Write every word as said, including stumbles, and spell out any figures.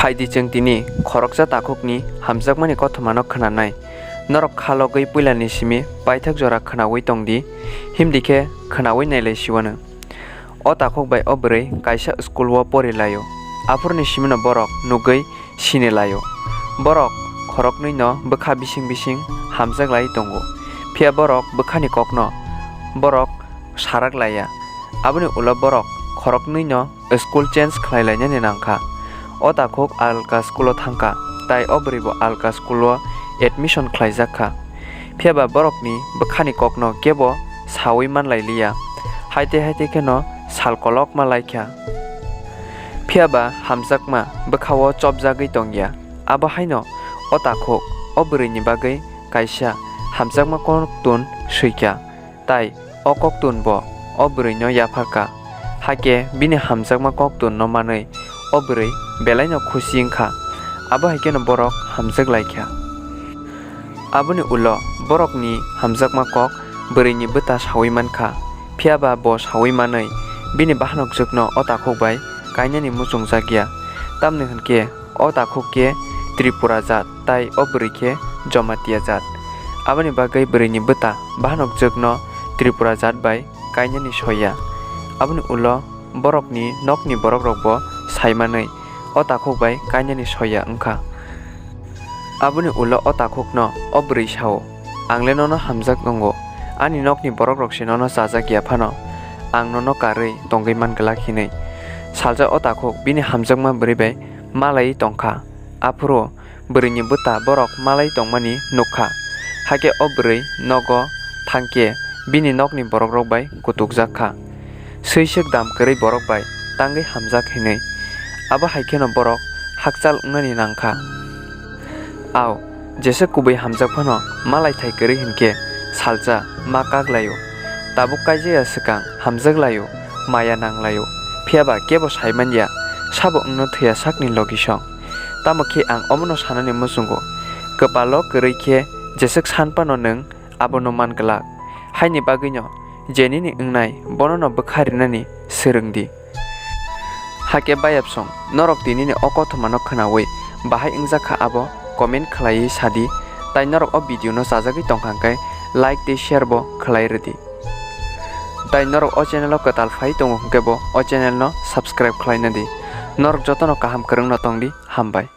Phaidi chwng tini khoroksa takhukni hamjakmani kothomano khwnanai. Norok kha logwi puilani simi paithak jora khwnaui tongdi, himdi khe khwnaui nailai siwano. O takhuk bai o bwrwi kaisa school-o pori laio. Aphuruni simino borok nugwi sini laio. Borok khoroknwino bwkha bising bising hamjak lai tongo. Phiya borok bwkhani kokno borok sarak laiya. Aboni ulo borok khoroknwino school change khlai lainani nangkha. O takhuk alka school-o thangkha, tai o bwrwibo alka school-o admission khlaijak kha. Phiya ba borokni bwkhani kokno kebo saui man lai liya. Haite haite kheno sal kolokma lai kha. Phiya ba hamjakma bwkha-o chopjagwi tongya. Abo haino o takhuk o bwrwini bagwi kaisa hamjakma koktun swi kha. Tai o koktun bo o bwrwino yaphar kha. Hakhe bini hamjakma koktunno manwi o bwrwi belaino khusi wng kha. Abo hai kheno borok hamjak lai kha. Aboni ulo borokni hamjakma kok bwrwini bwta saui man kha. Phiya ba bo saui manwi bini bahanok jwkno o takhuk bai kainani muchungjak ya. Tamni hwn khe o takhuk khe Tripura jat tai o bwrwi khe Jamatia jat. Aboni bagwi bwrwini bwta bahanok jwkno Tripura jat bai kainani soya. Aboni ulo borokni nokni borokrokbo sai manwi o takhuk bai kainani soya wng kha. Aboni ulo o takhukno o bwrwi sao, "Ang le nono hamjak wngo, ani nokni borokrok se nono chajak ya phano, ang nono karwi tongwi man glak," hinwi. Salsa o takhuk bini hamjakma bwrwi bai malaiwi tong kha. Aphuru bwrwini bwta borok malai tongmani nuk kha. Hakhe o bwrwi nogo thang khe bini nokni borokrok bai kutukjak kha. Swiswk dam kwrwi borok bai tangwi hamjak hinwi. Abo hai kheno borok hakchal wngnani nang kha. Ao, jesa kubui hamjak phano malai thai kwrwi hinkhe salsa ma kak laio. Tabuk kaijaya swkang hamjak laio, maya nang laio. Phiya ba kebo sai man ya, sabo wngno thwiya sakni logisong. Tamo khe ang omono sanani muchungo. Kwpalo kwrwi khe jeswk san phano nwng abono man glak. Haini bagwino je nini wngnai bonono bwkha rinani swrwng di. Hakhe bayapsong, norok tinini o kothomano khwnaui bahai wngjak kha abo comment khlaiwi sa di, tai norok o video no chajagwi tong kha hwnkhe like tei share bo khlai rw di. Tai norok o channel o kwtal phai tongo hwnkhe bo o channel no subscribe khlai na di. Norok jotono kaham kwrwng no tong di, hambai.